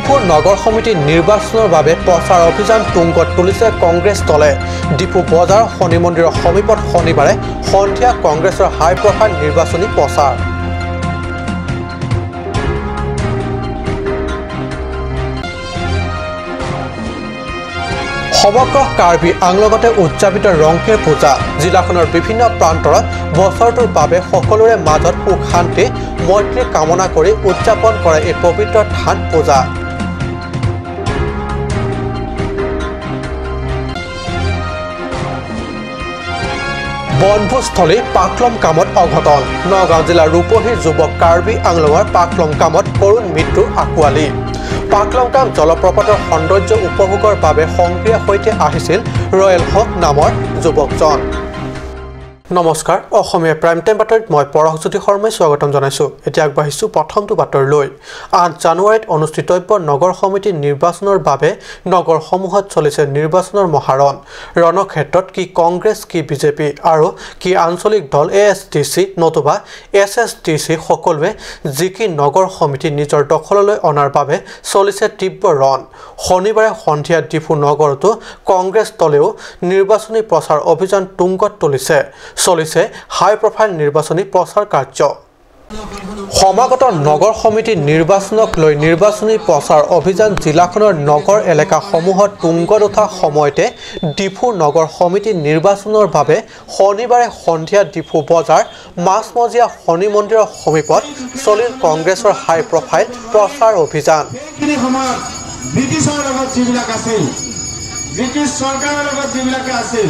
ডিফুৰ নগৰ সমিতি নিৰ্বাচনৰ বাবে প্ৰচাৰ অভিযান তুংগত তুলিছে কংগ্ৰেছ দলে। ডিফু বজাৰ শনি মন্দিৰৰ সমীপত শনিবাৰে সন্ধিয়া কংগ্ৰেছৰ হাই প্ৰফাইল নিৰ্বাচনী প্ৰচাৰ। সমগ্ৰ কাৰ্বি আংলঙতে উদযাপিত ৰংকেৰ পূজা। জিলাখনৰ বিভিন্ন প্ৰান্তৰত বছৰটোৰ বাবে সকলোৰে মাজত সুখ শান্তি মৈত্ৰী কামনা কৰি উদযাপন কৰে এই পবিত্ৰ থান পূজা। বনভোজস্থলী পাকলং কামত অঘটন। নগাঁও জিলাৰ ৰূপহীৰ যুৱক কাৰ্বি আংলঙৰ পাকলং কামত কৰুণ মৃত্যুৰ আঁকোৱালি। পাকলংকাম জলপ্ৰপাতৰ সৌন্দৰ্য উপভোগৰ বাবে সংগীৰে সৈতে আহিছিল ৰয়েল হক নামৰ যুৱকজন। নমস্কাৰ, অসমীয়া প্ৰাইম টাইম বাতৰিত মই পৰশজ্যোতি শৰ্মাই স্বাগতম জনাইছোঁ। এতিয়া আগবাঢ়িছোঁ প্ৰথমটো বাতৰিলৈ। ৮ জানুৱাৰীত অনুষ্ঠিতব্য নগৰ সমিতি নিৰ্বাচনৰ বাবে নগৰসমূহত চলিছে নিৰ্বাচনৰ মহাৰণ। ৰণক্ষেত্ৰত কি কংগ্ৰেছ, কি বিজেপি আৰু কি আঞ্চলিক দল এ এছ টি চি নতুবা এছ এছ টি চি সকলোৱে জিকি নগৰ সমিতি নিজৰ দখললৈ অনাৰ বাবে চলিছে তীব্ৰ ৰণ। শনিবাৰে সন্ধিয়া ডিফু নগৰতো কংগ্ৰেছ দলেও নিৰ্বাচনী প্ৰচাৰ অভিযান তুংগত তুলিছে। চলিছে হাই প্ৰফাইল নিৰ্বাচনী প্ৰচাৰ কাৰ্য। সমাগত নগৰ সমিতি নিৰ্বাচনক লৈ নিৰ্বাচনী প্ৰচাৰ অভিযান জিলাখনৰ নগৰ এলেকাসমূহত তুংগত উঠা সময়তে ডিফু নগৰ সমিতি নিৰ্বাচনৰ বাবে শনিবাৰে সন্ধিয়া ডিফু বজাৰ মাজমজিয়া শনি মন্দিৰৰ সমীপত চলিল কংগ্ৰেছৰ হাই প্ৰফাইল প্ৰচাৰ অভিযান। ব্ৰিটিছৰ লগত যিবিলাক আছিল, ব্ৰিটিছ চৰকাৰৰ লগত যিবিলাকে আছিল,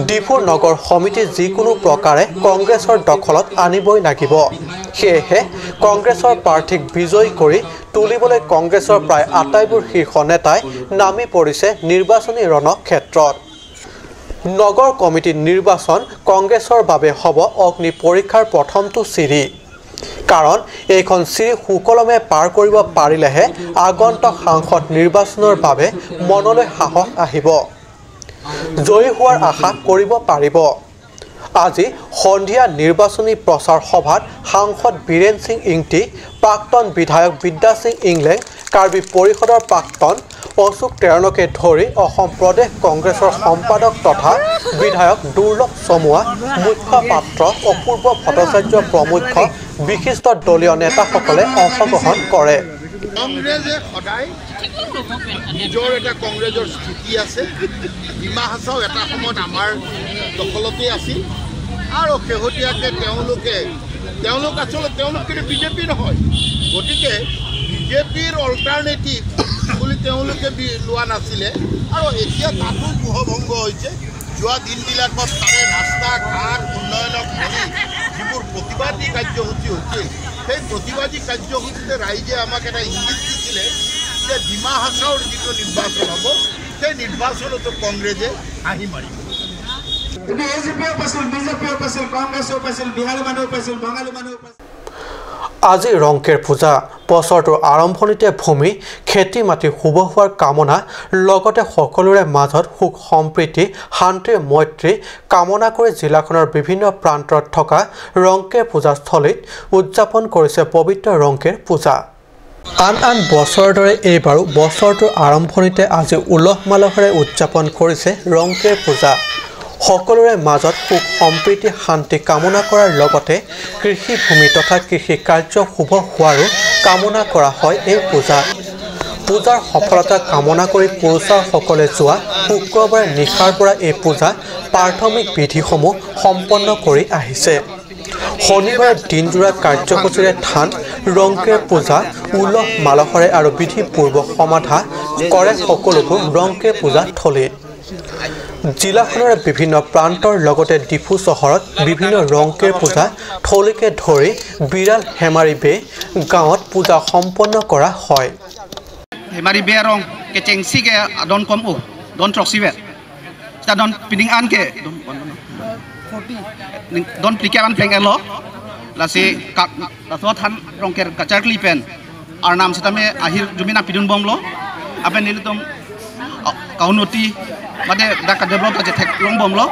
ডিফুৰ নগৰ সমিতি যিকোনো প্ৰকাৰে কংগ্ৰেছৰ দখলত আনিবই লাগিব। সেয়েহে কংগ্ৰেছৰ প্ৰাৰ্থীক বিজয়ী কৰি তুলিবলৈ কংগ্ৰেছৰ প্ৰায় আটাইবোৰ শীৰ্ষ নেতাই নামি পৰিছে নিৰ্বাচনী ৰণক্ষেত্ৰত। নগৰ কমিটি নিৰ্বাচন কংগ্ৰেছৰ বাবে হ'ব অগ্নি পৰীক্ষাৰ প্ৰথমটো চিৰি। কাৰণ এইখন চিৰি সুকলমে পাৰ কৰিব পাৰিলেহে আগন্তুক সাংসদ নিৰ্বাচনৰ বাবে মনলৈ সাহস আহিব, জয়ী হোৱাৰ আশা কৰিব পাৰিব। আজি সন্ধিয়া নিৰ্বাচনী প্ৰচাৰ সভাত সাংসদ বীৰেন সিং ইংটি, প্ৰাক্তন বিধায়ক বিদ্যা সিং ইংলেং, কাৰ্বি পৰিষদৰ প্ৰাক্তন অশোক টেৰণকে ধৰি অসম প্ৰদেশ কংগ্ৰেছৰ সম্পাদক তথা বিধায়ক দুৰ্লভ চমুৱা, মুখ্যপাত্ৰ অপূৰ্ব ভট্টাচাৰ্য প্ৰমুখ্য বিশিষ্ট দলীয় নেতাসকলে অংশগ্ৰহণ কৰে। কংগ্ৰেছে সদায় নিজৰ এটা কংগ্ৰেছৰ স্থিতি আছে। ডিমা হাছাও এটা সময়ত আমাৰ দখলতেই আছিল আৰু শেহতীয়াকৈ তেওঁলোক আচলতে তেওঁলোক কিন্তু বিজেপি নহয়, গতিকে বিজেপিৰ অল্টাৰনেটিভ বুলি তেওঁলোকে লোৱা নাছিলে আৰু এতিয়া তাতো মোহভংগ হৈছে। যোৱা দিনবিলাকত তাৰে ৰাস্তা ঘাট উন্নয়নক ধৰি যিবোৰ প্ৰতিবাদী কাৰ্যসূচী হৈছিল, সেই প্ৰতিবাদী কাৰ্যসূচীতে ৰাইজে আমাক এটা ইংগিত দিছিলে যে ডিমা হাছাওৰ যিটো নিৰ্বাচন হ'ব, সেই নিৰ্বাচনতো কংগ্ৰেছে হাঁহি মাৰিব। আজি ৰংকেৰ পূজা। বছৰটোৰ আৰম্ভণিতে ভূমি খেতি মাটি শুভ হোৱাৰ কামনা লগতে সকলোৰে মাজত সুখ সম্প্ৰীতি শান্তিৰ মৈত্ৰী কামনা কৰি জিলাখনৰ বিভিন্ন প্ৰান্তত থকা ৰংকেৰ পূজাস্থলীত উদযাপন কৰিছে পবিত্ৰ ৰংকেৰ পূজা। আন আন বছৰৰ দৰে এইবাৰো বছৰটোৰ আৰম্ভণিতে আজি উলহ মালহেৰে উদযাপন কৰিছে ৰংকেৰ পূজা। সকলোৰে মাজত সুখ সম্প্ৰীতি শান্তি কামনা কৰাৰ লগতে কৃষিভূমি তথা কৃষি কাৰ্য শুভ হোৱাৰো কামনা কৰা হয় এই পূজা। পূজাৰ সফলতা কামনা কৰি পুৰুষসকলে যোৱা শুক্ৰবাৰে নিশাৰ পৰা এই পূজা প্ৰাথমিক বিধিসমূহ সম্পন্ন কৰি আহিছে। শনিবাৰে দিনজোৰা কাৰ্যসূচীৰে থান ৰংকেৰ পূজা উলহ মালহেৰে আৰু বিধিপূৰ্বক সমাধা কৰে সকলোবোৰ ৰংকেৰ পূজা থলীত। জিলাখনৰ বিভিন্ন প্ৰান্তৰ লগতে ডিফু চহৰত বিভিন্ন ৰংকেৰ পূজা থলীকে ধৰি বিৰাল হেমাৰী বে গাঁৱত পূজা সম্পন্ন কৰা হয়। হেমাৰী বে ৰং কে চেংচি কে don kom u don troxi be ta don pining an ke don plike an pleng elo la se ka la so than rongker kachar kli pen ar nam sitame ahir jumina pidun bom lo apen nilitum kaunoti made da ka develop ka thek long bom lo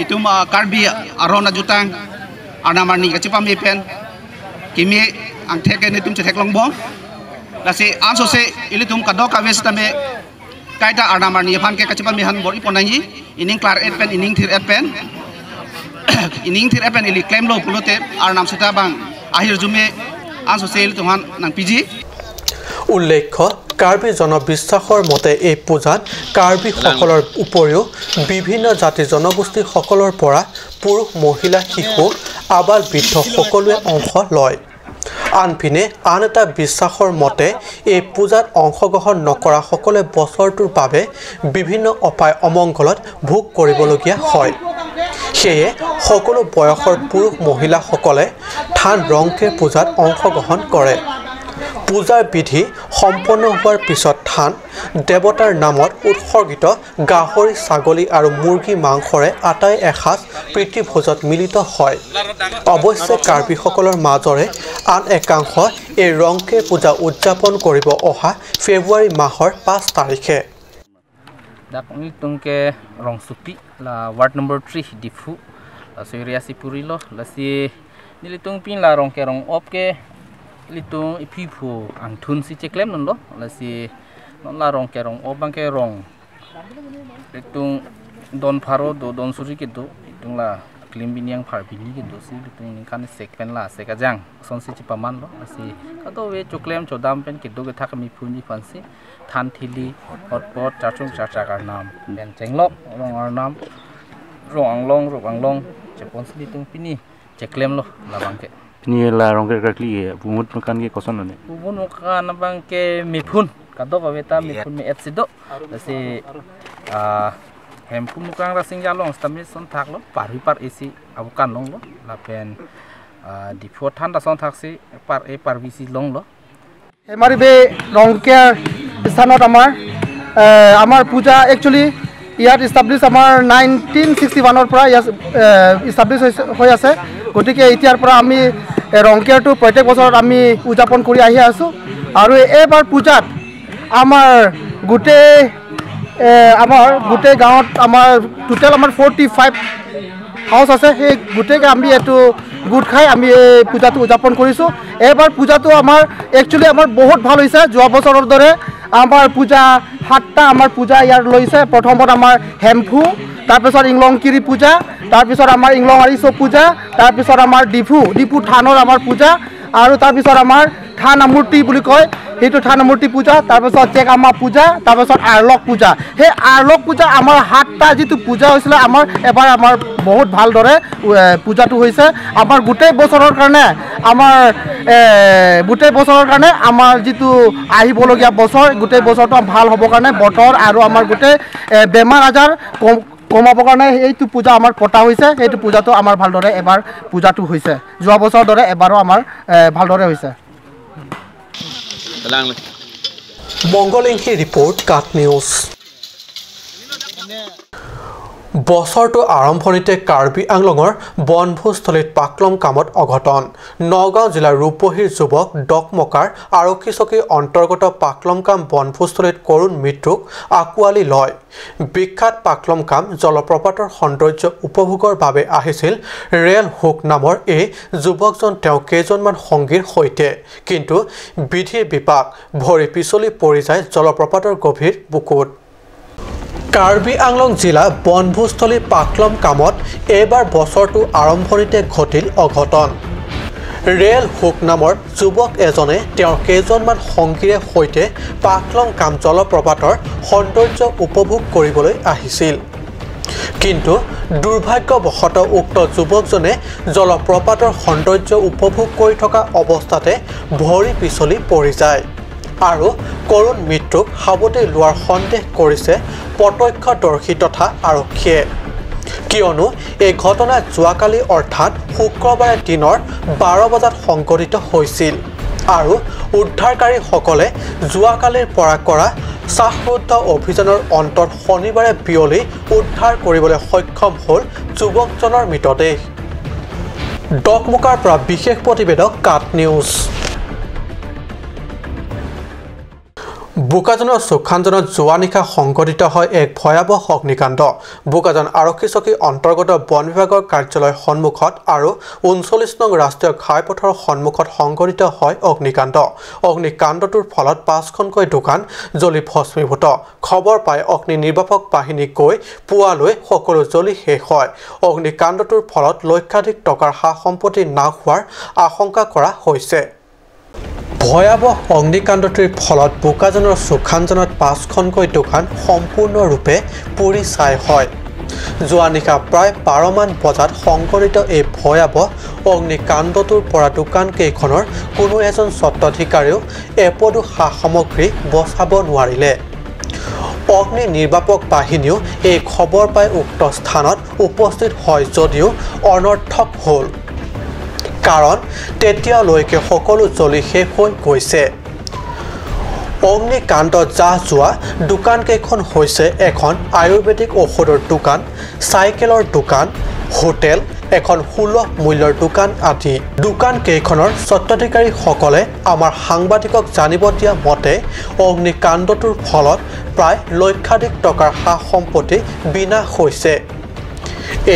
itu ma karbi arona jutang arna marni ka chipam pen kimi ang thek ke nitum chethek long bong lasi an so se ilitum kado ka wes tame kaita arnam arni phan ke kachipan mihan bor iponai ining klar et pen ining thir et pen ining thir et pen ili claim lo pulote arnam seta bang ahir jume an so se ilitum han nang piji. উল্লেখ্য কাৰ্বি জনবিশ্বাসৰ মতে এই পূজাত কাৰ্বিসকলৰ উপৰিও বিভিন্ন জাতি জনগোষ্ঠীসকলৰ পৰা পুৰুষ মহিলা শিশু আবাল বৃদ্ধ সকলোৱে অংশ লয়। আনপিনে আন এটা বিশ্বাসৰ মতে এই পূজাত অংশগ্ৰহণ নকৰাসকলে বছৰটোৰ বাবে বিভিন্ন অপায় অমংগলত ভোগ কৰিবলগীয়া হয়। সেয়ে সকলো বয়সৰ পুৰুষ মহিলাসকলে থান ৰংকেৰ পূজাত অংশগ্ৰহণ কৰে। পূজাৰ বিধি সম্পন্ন হোৱাৰ পিছত থান দেৱতাৰ নামত উৎসৰ্গিত গাহৰি ছাগলী আৰু মুৰ্গী মাংসৰে আটাই এসাঁজ প্ৰীতিভোজত মিলিত হয়। অৱশ্যে কাৰ্বিসকলৰ মাজৰে আন একাংশ এই ৰংকেৰ পূজা উদযাপন কৰিব অহা ফেব্ৰুৱাৰী মাহৰ 5 তাৰিখে। Ward number 3 Diphu litung ipi phu ang thun si cheklem non lo lasi non la rong ke rong obang ke rong litung don pharo do don suri ke do litung la klim biniang phar bini ke do si litung ning kan sek pen la sek ajang son si chipaman lo lasi ka do we choklem chodam pen ke do ke thak mi phun ji phan si than thili hotpot chachung chacha kar nam pen chenglok rong ar nam rong anglong rong anglong chepon si litung pini cheklem lo la bang ke ni la rongker kakli pumut makan ke koson ne pumut makan bang ke mifun kado ka beta mifun me etsido lasi a hem pumukang rasing jalong stami son thak lo par par esi abukan long lo la pen dipho than da son thak si par e par bisi long lo hemari be rongker স্থানত আমাৰ আমাৰ পূজা actually ইয়াত establish আমাৰ 1961 ৰ পৰা ইয়াত establish হৈ আছে। গতিকে এতিয়াৰ পৰা আমি ৰংকেৰটো প্ৰত্যেক বছৰত আমি উদযাপন কৰি আহি আছোঁ। আৰু এইবাৰ পূজাত আমাৰ গোটেই গাঁৱত আমাৰ টোটেল আমাৰ 45 হাউচ আছে, সেই গোটেইকে আমি এইটো গোট খাই আমি এই পূজাটো উদযাপন কৰিছোঁ। এইবাৰ পূজাটো আমাৰ একচুৱেলি আমাৰ বহুত ভাল হৈছে। যোৱা বছৰৰ দৰে আমাৰ পূজা 7টা আমাৰ পূজা ইয়াত লৈছে। প্ৰথমত আমাৰ হেমফু, তাৰপিছত ইংলংকিৰি পূজা, তাৰপিছত আমাৰ ইংলং আৰিচো পূজা, তাৰপিছত আমাৰ ডিফু থানৰ আমাৰ পূজা, আৰু তাৰপিছত আমাৰ থান আমূৰ্তি বুলি কয় সেইটো থান আমূৰ্তি পূজা, তাৰপিছত চেকামা পূজা, তাৰপিছত আৰলক পূজা। সেই আৰলক পূজা আমাৰ 7টা যিটো পূজা হৈছিলে আমাৰ এবাৰ আমাৰ বহুত ভালদৰে পূজাটো হৈছে। আমাৰ গোটেই বছৰৰ কাৰণে আমাৰ গোটেই বছৰৰ কাৰণে আমাৰ যিটো আহিবলগীয়া বছৰ গোটেই বছৰটো ভাল হ'বৰ কাৰণে বতৰ আৰু আমাৰ গোটেই বেমাৰ আজাৰ কমাবৰ কাৰণে এইটো পূজা আমাৰ পতা হৈছে। সেইটো পূজাটো আমাৰ ভালদৰে এবাৰ পূজাটো হৈছে, যোৱা বছৰৰ দৰে এবাৰো আমাৰ ভালদৰে হৈছে। মংগলিংহী ৰিপৰ্ট, কাট নিউজ। বছৰটো আৰম্ভণিতে কাৰ্বি আংলঙৰ বনভোজস্থলীত পাকলং কামত অঘটন। নগাঁও জিলাৰ ৰূপহীৰ যুৱক ডকমকাৰ আৰক্ষী চকীৰ অন্তৰ্গত পাকলংকাম বনভোজস্থলীত কৰুণ মৃত্যুক আঁকোৱালি লয়। বিখ্যাত পাকলংকাম জলপ্ৰপাতৰ সৌন্দৰ্য উপভোগৰ বাবে আহিছিল ৰেল হুক নামৰ এই যুৱকজন তেওঁ কেইজনমান সংগীৰ সৈতে, কিন্তু বিধিৰ বিপাক ভৰি পিছলি পৰি যায় জলপ্ৰপাতৰ গভীৰ বুকুত। কাৰ্বি আংলং জিলা বনভোজস্থলী পাকলম কামত এইবাৰ বছৰটো আৰম্ভণিতে ঘটিল অঘটন। ৰেল হুক নামৰ যুৱক এজনে তেওঁৰ কেইজনমান সংগীৰে সৈতে পাকলং কাম জলপ্ৰপাতৰ সৌন্দৰ্য উপভোগ কৰিবলৈ আহিছিল, কিন্তু দুৰ্ভাগ্যবশতঃ উক্ত যুৱকজনে জলপ্ৰপাতৰ সৌন্দৰ্য উপভোগ কৰি থকা অৱস্থাতে ভৰি পিছলি পৰি যায় আৰু কৰুণ মৃত্যুক সাৱটি লোৱাৰ সন্দেহ কৰিছে প্ৰত্যক্ষদৰ্শী তথা আৰক্ষীয়ে। কিয়নো এই ঘটনা যোৱাকালি অৰ্থাৎ শুক্ৰবাৰে দিনৰ 12 বজাত সংঘটিত হৈছিল আৰু উদ্ধাৰকাৰীসকলে যোৱাকালিৰ পৰা কৰা শ্বাসৰুদ্ধ অভিযানৰ অন্তত শনিবাৰে বিয়লি উদ্ধাৰ কৰিবলৈ সক্ষম হ'ল যুৱকজনৰ মৃতদেহ। ডকমকাৰ পৰা বিশেষ প্ৰতিবেদক, কাট নিউজ। বোকাজানৰ চুখানজনত যোৱা নিশা সংঘটিত হয় এক ভয়াৱহ অগ্নিকাণ্ড। বোকাজান আৰক্ষী চকীৰ অন্তৰ্গত বন বিভাগৰ কাৰ্যালয়ৰ সন্মুখত আৰু ৩৯ নং ৰাষ্ট্ৰীয় ঘাইপথৰ সন্মুখত সংঘটিত হয় অগ্নিকাণ্ড। অগ্নিকাণ্ডটোৰ ফলত ৫খনকৈ দোকান জ্বলি ভস্মীভূত। খবৰ পাই অগ্নি নিৰ্বাপক বাহিনী গৈ পুৱালৈ সকলো জ্বলি শেষ হয়। অগ্নিকাণ্ডটোৰ ফলত লক্ষাধিক টকাৰ সা সম্পত্তি নাশ হোৱাৰ আশংকা কৰা হৈছে। ভয়াৱহ অগ্নিকাণ্ডটিৰ ফলত বোকাজানৰ চুখানজনত ৫খনকৈ দোকান সম্পূৰ্ণৰূপে পুৰি ছাই হয়। যোৱা নিশা প্ৰায় ১২মান বজাত সংঘটিত এই ভয়াৱহ অগ্নিকাণ্ডটোৰ পৰা দোকানকেইখনৰ কোনো এজন স্বত্বাধিকাৰীও এপদো সা সামগ্ৰী বচাব নোৱাৰিলে। অগ্নি নিৰ্বাপক বাহিনীও এই খবৰ পাই উক্ত স্থানত উপস্থিত হয় যদিও অনৰ্থক হ'ল, কাৰণ তেতিয়ালৈকে সকলো জ্বলি শেষ হৈ গৈছে। অগ্নিকাণ্ডত জাহ যোৱা দোকানকেইখন হৈছে এখন আয়ুৰ্বেদিক ঔষধৰ দোকান, চাইকেলৰ দোকান, হোটেল, এখন সুলভ মূল্যৰ দোকান আদি। দোকানকেইখনৰ স্বত্বাধিকাৰীসকলে আমাৰ সাংবাদিকক জানিব দিয়া মতে অগ্নিকাণ্ডটোৰ ফলত প্ৰায় লক্ষাধিক টকাৰ সা সম্পত্তি বিনাশ হৈছে।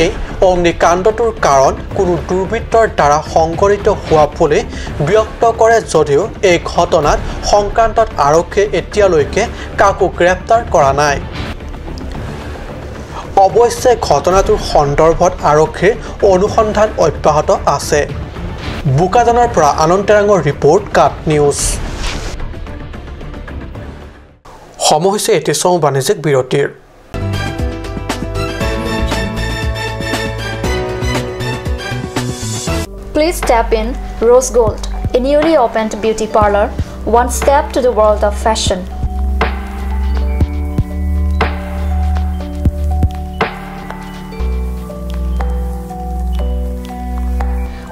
এই অগ্নিকাণ্ডটোৰ কাৰণ কোনো দুৰ্বৃত্তৰ দ্বাৰা সংঘটিত হোৱা বুলি ব্যক্ত কৰে যদিও এই ঘটনাত সংক্ৰান্তত আৰক্ষীয়ে এতিয়ালৈকে কাকো গ্ৰেপ্তাৰ কৰা নাই। অৱশ্যে ঘটনাটোৰ সন্দৰ্ভত আৰক্ষীৰ অনুসন্ধান অব্যাহত আছে। বোকাজানৰ পৰা আনন্দ তেৰাঙৰ ৰিপৰ্ট, কাট নিউজ। সময় হৈছে এটি চমু বাণিজ্যিক বিৰতিৰ। Please tap in Rose Gold, a newly opened beauty parlor, one step to the world of fashion.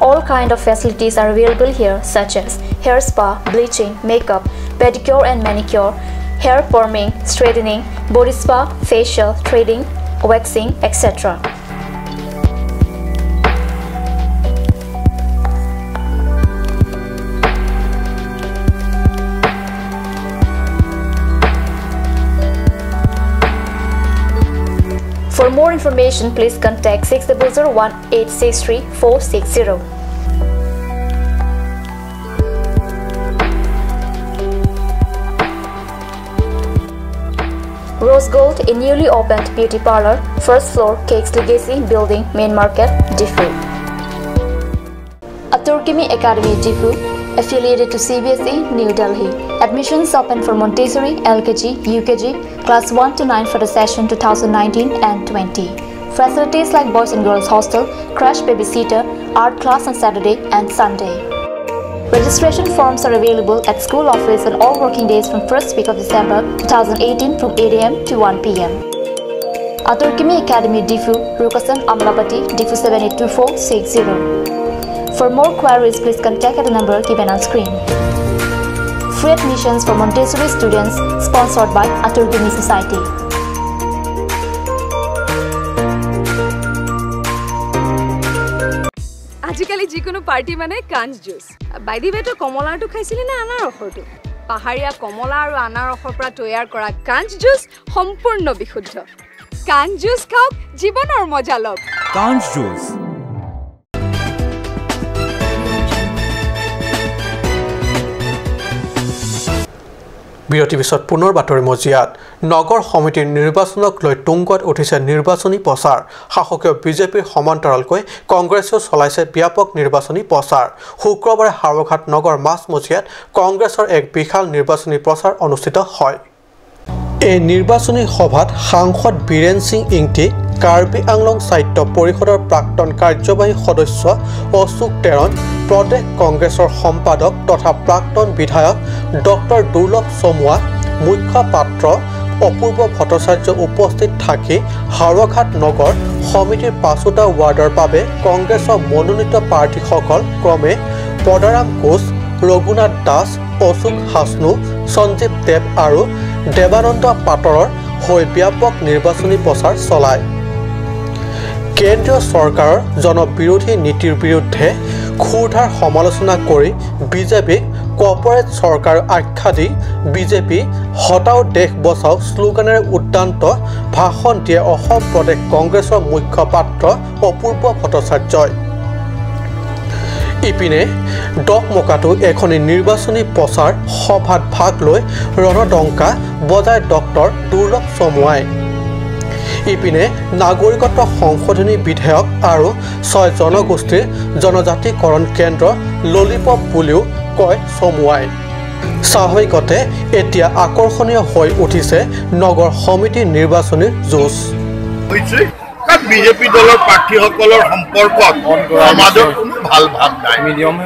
All kind of facilities are available here, such as hair spa, bleaching, makeup, pedicure and manicure, hair perming, straightening, body spa, facial, threading, waxing, etc. For more information, please contact 6001 863 460. Rose Gold, a newly opened beauty parlor, first floor, Cakes Legacy Building, Main Market, Difu. Aturkimi Academy, Difu, affiliated to CBSE, New Delhi. Admissions open for Montessori, LKG, UKG, class 1 to 9 for the session 2019 and 20. Facilities like boys and girls hostel, crash babysitter, art class on Saturday and Sunday. Registration forms are available at school office on all working days from 1st week of December 2018 from 8 am to 1 pm. Aturkimi Academy, Difu, Rukasan, Amlapati, Difu 782460. For more queries, please contact at the number given on screen. Free admissions for Montessori students sponsored by Aturkimi Society. আজিকালি যিকোনো party মানে কাঞ্চ juice. By the ৱে, তই কমলাৰটো খাইছিলি নে আনাৰসৰটো? পাহাৰীয়া কমলা আৰু আনাৰসৰ পৰা তৈয়াৰ কৰা কাঞ্চ জুচ সম্পূৰ্ণ বিশুদ্ধ। কাঞ্চ জুচ খাওক, জীৱনৰ মজা লওক। কাঞ্চ জুচ। বিৰতিৰ পিছত পুনৰ বাতৰি মজিয়াত। নগৰ সমিতিৰ নিৰ্বাচনক লৈ তুংগত উঠিছে নিৰ্বাচনী প্ৰচাৰ। শাসকীয় বিজেপিৰ সমান্তৰালকৈ কংগ্ৰেছেও চলাইছে ব্যাপক নিৰ্বাচনী প্ৰচাৰ। শুক্ৰবাৰে হাওৰাঘাট নগৰ মাজমজিয়াত কংগ্ৰেছৰ এক বিশাল নিৰ্বাচনী প্ৰচাৰ অনুষ্ঠিত হয়। এই নিৰ্বাচনী সভাত সাংসদ বীৰেন সিং ইংতি, কাৰ্বি আংলং সাহিত্য পৰিষদৰ প্ৰাক্তন কাৰ্যবাহী সদস্য অশোক টেৰণ, প্ৰদেশ কংগ্ৰেছৰ সম্পাদক তথা প্ৰাক্তন বিধায়ক ডক্টৰ দুৰ্লভ চমুৱা, মুখ্য পাত্ৰ অপূৰ্ব ভট্টাচাৰ্য উপস্থিত থাকি হাওৰাঘাট নগৰ সমিতিৰ ৫টা ৱাৰ্ডৰ বাবে কংগ্ৰেছৰ মনোনীত প্ৰাৰ্থীসকল ক্ৰমে পদাৰাম কোচ, ৰঘুনাথ দাস, অশোক হাছনু, সঞ্জীৱ দেৱ আৰু দেৱানন্দ পাটৰৰ হৈ ব্যাপক নিৰ্বাচনী প্ৰচাৰ চলায়। কেন্দ্ৰীয় চৰকাৰৰ জনবিৰোধী নীতিৰ বিৰুদ্ধে ক্ষুৰধাৰ সমালোচনা কৰি বিজেপিক কৰ্পৰেট চৰকাৰ আখ্যা দি বিজেপি হটাও দেশ বচাও শ্লোগানেৰে উদ্দান্ত ভাষণ দিয়ে অসম প্ৰদেশ কংগ্ৰেছৰ মুখপাত্ৰ অপূৰ্ব ভট্টাচাৰ্যই। ইপিনে ডকমকাতো এখনি নিৰ্বাচনী প্ৰচাৰ সভাত ভাগ লৈ ৰণডংকা বজায় ডক্টৰ দুৰ্লভ চমুৱাই। ইপিনে নাগৰিকত্ব সংশোধনী বিধেয়ক আৰু 6 জনগোষ্ঠীৰ জনজাতিকৰণ কেন্দ্ৰ ললিপপ বুলিও কয় চমুৱাই। স্বাভাৱিকতে এতিয়া আকৰ্ষণীয় হৈ উঠিছে নগৰ সমিতি নিৰ্বাচনী যুঁজ। বিজেপি দলৰ প্ৰাৰ্থীসকলৰ সম্পৰ্কত সমাজৰ কোনো ভাল ভাৱ নাই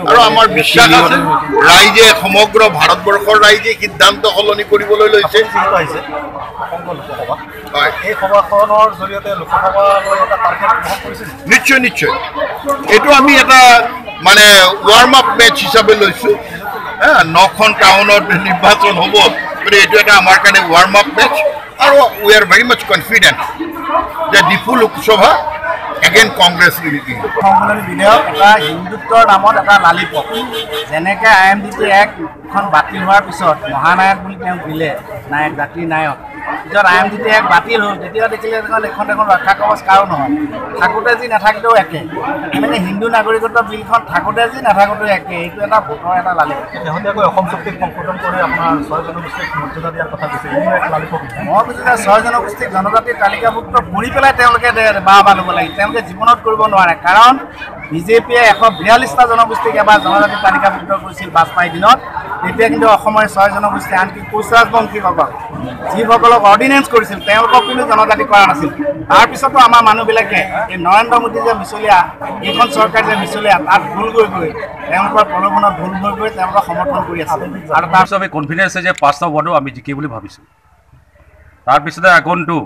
আৰু আমাৰ বিশ্বাস আছে ৰাইজে সমগ্ৰ ভাৰতবৰ্ষৰ ৰাইজে সিদ্ধান্ত সলনি কৰিবলৈ লৈছে। নিশ্চয় নিশ্চয় এইটো আমি এটা মানে ৱাৰ্ম আপ মেচ হিচাপে লৈছোঁ। 9খন টাউনত নিৰ্বাচন হ'ব, গতিকে এইটো এটা আমাৰ কাৰণে ৱাৰ্ম আপ মেচ আৰু we are very much confident যে ডিফু লোকসভা এগেইন কংগ্ৰেছ সংশোধনী বিধেয়ক এটা হিন্দুত্বৰ নামত এটা লালিপপ। যেনেকৈ IMDT এক্টখন বাতিল হোৱাৰ পিছত মহানায়ক বুলি তেওঁক দিলে, নায়ক জাতিৰ নায়ক, পিছত IMDT act বাতিল হ'ল, তেতিয়া দেখিলে এখন এখন ৰক্ষা কৱচ কাৰো নহয়, থাকোঁতে যি নাথাকিলেও একে। মানে হিন্দু নাগৰিকত্ব বিলখন থাকোঁতে যি নাথাকোঁতেও একে। এইটো এটা ভোটৰ এটা লালিপপ। শেহতীয়াকৈ অসম চুক্তিক সংশোধন কৰি আপোনাৰ 6 জনগোষ্ঠীক মৰ্যাদা দিয়াৰ কথা কৈছে, লালিপপ। মই কৈছোঁ যে 6 জনগোষ্ঠীক জনজাতিৰ তালিকাভুক্ত কৰি পেলাই তেওঁলোকে বাহ বাহ ল'ব লাগে, তেওঁলোকে জীৱনত কৰিব নোৱাৰে। কাৰণ বিজেপিয়ে 142টা জনগোষ্ঠীক এবাৰ জনজাতিৰ তালিকাভুক্ত কৰিছিল বাজপেয়ীৰ দিনত, তেতিয়া কিন্তু অসমৰ 6 জনগোষ্ঠী, আনকি কোচ ৰাজবংশীসকল যিসকলক অৰ্ডিনেঞ্চ কৰিছিল তেওঁলোকক কিন্তু জনজাতি কৰা নাছিল। তাৰপিছতো আমাৰ মানুহবিলাকে এই নৰেন্দ্ৰ মোদী যে মিছলীয়া, এইখন চৰকাৰ যে মিছলীয়া, তাত ভুল গৈ গৈ তেওঁলোকৰ প্ৰলোভনত ভুল গৈ গৈ তেওঁলোকক সমৰ্থন কৰি আছে। আৰু তাৰপিছত আমি কনফিডেঞ্চ আছে যে 5টা ৱাৰ্ডো আমি জিকি বুলি ভাবিছোঁ। তাৰপিছতে আগন্তুক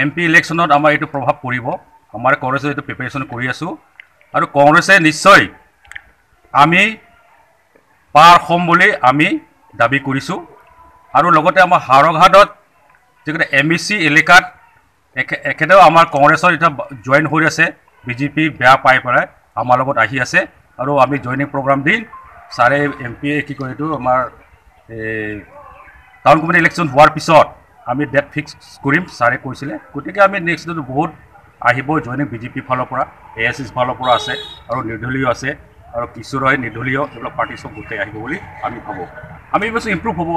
MP ইলেকশ্যনত আমাৰ এইটো প্ৰভাৱ পৰিব। আমাৰ কংগ্ৰেছে এইটো প্ৰিপেৰেশ্যন কৰি আছোঁ আৰু কংগ্ৰেছে নিশ্চয় আমি পাৰ হ'ম বুলি আমি দাবী কৰিছোঁ। আৰু লগতে আমাৰ হাওৰাঘাটত যিকোনো MEC এলেকাত এখেতেও আমাৰ কংগ্ৰেছৰ এতিয়া জইন হৈ আছে, বিজেপি বেয়া পাই পেলাই আমাৰ লগত আহি আছে আৰু আমি জইনিং প্ৰগ্ৰাম দিম। ছাৰে MP কি কয় এইটো আমাৰ এই টাউন কমিটি ইলেকশ্যন হোৱাৰ পিছত আমি ডেট ফিক্স কৰিম ছাৰে কৈছিলে। গতিকে আমি নেক্সট বহুত আহিব জইনিং বিজেপিৰ ফালৰ পৰা, ASS ফালৰ পৰা আছে আৰু নিৰ্দলীয় আছে আৰু কিশোৰ নিৰ্দলীয় এইবিলাক পাৰ্টি চব গোটেই আহিব বুলি আমি ভাবোঁ। আমি ভাবিছোঁ ইম্প্ৰুভ হ'ব,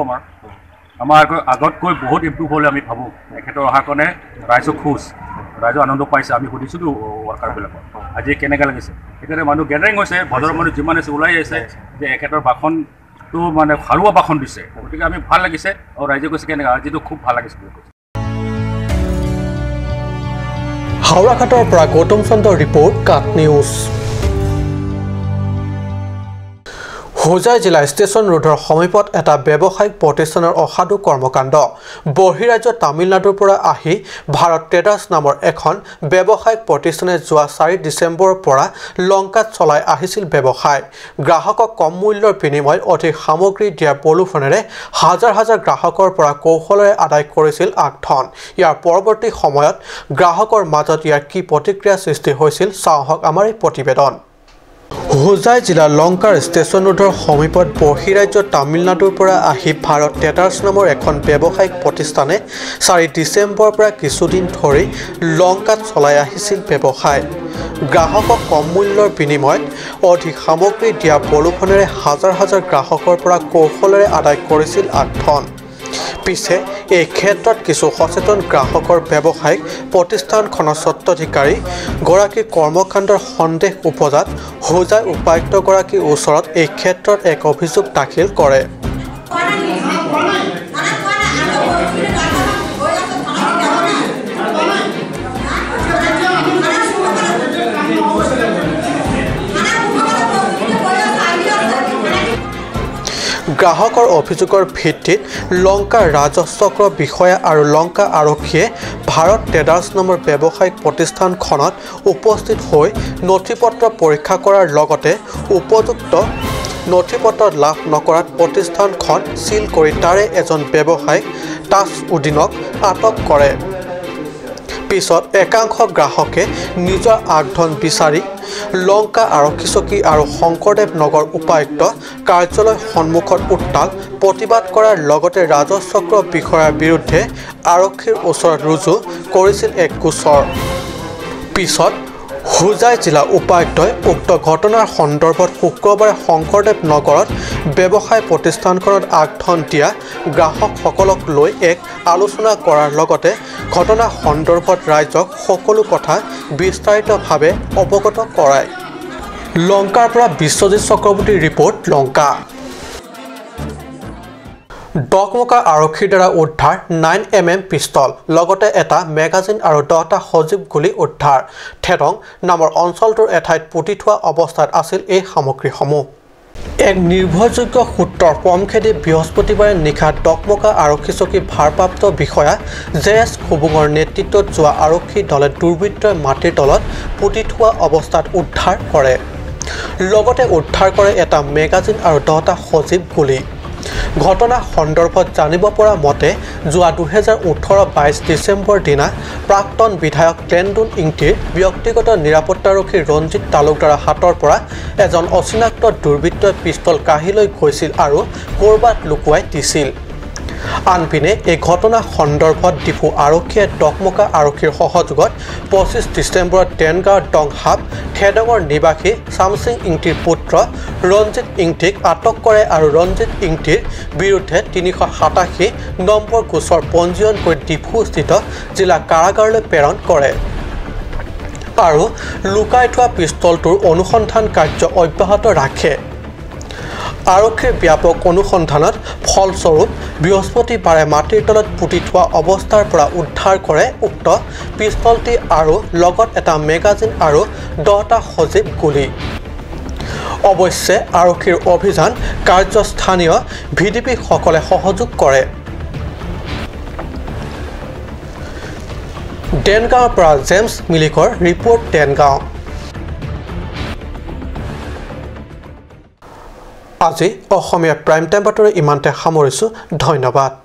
আমাৰ আগতকৈ বহুত ইম্প্ৰুভ হ'লে আমি ভাবোঁ। এখেতৰ অহাৰ কাৰণে ৰাইজক খুচ, ৰাইজৰ আনন্দ পাইছে। আমি সুধিছিলোঁ ৱৰ্কাৰবিলাকক আজি কেনেকৈ লাগিছে, সেইকাৰণে মানুহ গেডাৰিং হৈছে, বজাৰৰ মানুহ যিমান আছে ওলাই আহিছে যে এখেতৰ ভাষণটো মানে সাৰুৱা ভাষণ দিছে, গতিকে আমি ভাল লাগিছে আৰু ৰাইজে কৈছে কেনেকৈ আজিতো খুব ভাল লাগিছে বুলি কৈছে। হাওৰাঘাটৰ পৰা গৌতম চন্দ্ৰৰ ৰিপৰ্ট, কাট নিউজ। হোজাই জিলা ষ্টেচন ৰোডৰ সমীপত এটা ব্যৱসায়িক প্ৰতিষ্ঠানৰ অসাধু কৰ্মকাণ্ড। বহিৰাজ্য তামিলনাডুৰ পৰা আহি ভাৰত ট্ৰেডাৰ্ছ নামৰ এখন ব্যৱসায়িক প্ৰতিষ্ঠানে যোৱা 4 ডিচেম্বৰৰ পৰা লংকাত চলাই আহিছিল ব্যৱসায়। গ্ৰাহকক কম মূল্যৰ বিনিময়ত অধিক সামগ্ৰী দিয়াৰ প্ৰলোভনেৰে হাজাৰ হাজাৰ গ্ৰাহকৰ পৰা কৌশলেৰে আদায় কৰিছিল আগধন। ইয়াৰ পৰৱৰ্তী সময়ত গ্ৰাহকৰ মাজত ইয়াৰ কি প্ৰতিক্ৰিয়া সৃষ্টি হৈছিল চাওঁ আহক আমাৰ এই প্ৰতিবেদন। হোজাই জিলাৰ লংকাৰ ষ্টেচন ৰোডৰ সমীপত বহিৰাজ্য তামিলনাডুৰ পৰা আহি ভাৰত ট্ৰেডাৰ্ছ নামৰ এখন ব্যৱসায়িক প্ৰতিষ্ঠানে 4 ডিচেম্বৰৰ পৰা কিছুদিন ধৰি লংকাত চলাই আহিছিল ব্যৱসায়। গ্ৰাহকক কম মূল্যৰ বিনিময়ত অধিক সামগ্ৰী দিয়া প্ৰলোভনেৰে হাজাৰ হাজাৰ গ্ৰাহকৰ পৰা কৌশলেৰে আদায় কৰিছিল আগধন। পিছে এই ক্ষেত্ৰত কিছু সচেতন গ্ৰাহকৰ ব্যৱসায়িক প্ৰতিষ্ঠানখনৰ স্বত্বাধিকাৰী গৰাকীৰ কৰ্মকাণ্ডৰ সন্দেহ উপজাত হোজাই উপায়ুক্তগৰাকীৰ ওচৰত এই ক্ষেত্ৰত এক অভিযোগ দাখিল কৰে। গ্ৰাহকৰ অভিযোগৰ ভিত্তিত লংকাৰ ৰাজহ চক্ৰ বিষয়া আৰু লংকা আৰক্ষীয়ে ভাৰত ট্ৰেডাৰ্ছ নামৰ ব্যৱসায়িক প্ৰতিষ্ঠানখনত উপস্থিত হৈ নথিপত্ৰ পৰীক্ষা কৰাৰ লগতে উপযুক্ত নথিপত্ৰ লাভ নকৰাত প্ৰতিষ্ঠানখন চিল কৰি তাৰে এজন ব্যৱসায়ী তাজউদ্দিনক আটক কৰে। পিছত একাংশ গ্ৰাহকে নিজৰ আগধন বিচাৰি লংকা আৰক্ষী চকী আৰু শংকৰদেৱ নগৰ উপায়ুক্ত কাৰ্যালয় সন্মুখত উত্তাল প্ৰতিবাদ কৰাৰ লগতে ৰাজহ চক্ৰ বিষয়াৰ বিৰুদ্ধে আৰক্ষীৰ ওচৰত ৰুজু কৰিছিল এক গোচৰ। পিছত হোজাই জিলা উপায়ুক্তই উক্ত ঘটনাৰ সন্দৰ্ভত শুক্ৰবাৰে শংকৰদেৱ নগৰত ব্যৱসায় প্ৰতিষ্ঠানখনত আগধন দিয়া গ্ৰাহকসকলক লৈ এক আলোচনা কৰাৰ লগতে ঘটনা সন্দৰ্ভত ৰাইজক সকলো কথা বিস্তাৰিতভাৱে অৱগত কৰায়। লংকাৰ পৰা বিশ্বজিৎ চক্ৰৱৰ্তীৰ ৰিপৰ্ট, লংকা। ডকমকা আৰক্ষীৰ দ্বাৰা উদ্ধাৰ 9mm pistol, লগতে এটা মেগাজিন আৰু 10টা সজীৱ গুলী উদ্ধাৰ। থেৰং নামৰ অঞ্চলটোৰ এঠাইত পুতি থোৱা অৱস্থাত আছিল এই সামগ্ৰীসমূহ। এক নিৰ্ভৰযোগ্য সূত্ৰৰ পম খেদি বৃহস্পতিবাৰে নিশা ডকমকা আৰক্ষী চকী ভাৰপ্ৰাপ্ত বিষয়া জে এছ খুবুঙৰ নেতৃত্বত যোৱা আৰক্ষী দলে দুৰ্বৃত্তই মাটিৰ তলত পুতি থোৱা অৱস্থাত উদ্ধাৰ কৰে। লগতে উদ্ধাৰ কৰে এটা মেগাজিন আৰু 10টা সজীৱ গুলী। ঘটনা সন্দৰ্ভত জানিব পৰা মতে যোৱা 2018-22 ডিচেম্বৰ দিনা প্ৰাক্তন বিধায়ক টেণ্ডুন ইংতিৰ ব্যক্তিগত নিৰাপত্তাৰক্ষী ৰঞ্জিত তালুকদাৰৰ হাতৰ পৰা এজন অচিনাক্ত দুৰ্বৃত্তই পিষ্টল কাঢ়ি লৈ গৈছিল আৰু ক'ৰবাত লুকুৱাই দিছিল। আনপিনে এই ঘটনা সন্দৰ্ভত ডিফু আৰক্ষীয়ে ডকমকা আৰক্ষীৰ সহযোগত 25 ডিচেম্বৰত টেনগাঁৱৰ ডংহাপ থেডঙৰ নিবাসী চামচিং ইংতিৰ পুত্ৰ ৰঞ্জিত ইংতিক আটক কৰে আৰু ৰঞ্জিত ইংতিৰ বিৰুদ্ধে 387 নম্বৰ গোচৰ পঞ্জীয়ন কৰি ডিফুস্থিত জিলা কাৰাগাৰলৈ প্ৰেৰণ কৰে আৰু লুকাই থোৱা পিষ্টলটোৰ অনুসন্ধান কাৰ্য অব্যাহত ৰাখে। আৰক্ষীৰ ব্যাপক অনুসন্ধানত ফলস্বৰূপ বৃহস্পতিবাৰে মাটিৰ তলত পুতি থোৱা অৱস্থাৰ পৰা উদ্ধাৰ কৰে উক্ত পিষ্টলটি আৰু লগত এটা মেগাজিন আৰু 10টা সজীৱ গুলী। অৱশ্যে আৰক্ষীৰ অভিযান কাৰ্য স্থানীয় ভিডিপিসকলে সহযোগ কৰে। ডেনগাঁৱৰ পৰা জেমছ মিলিকৰ ৰিপৰ্ট, ডেনগাঁও। আজি অসমীয়া প্ৰাইম টাইম বাতৰি ইমানতে সামৰিছোঁ। ধন্যবাদ।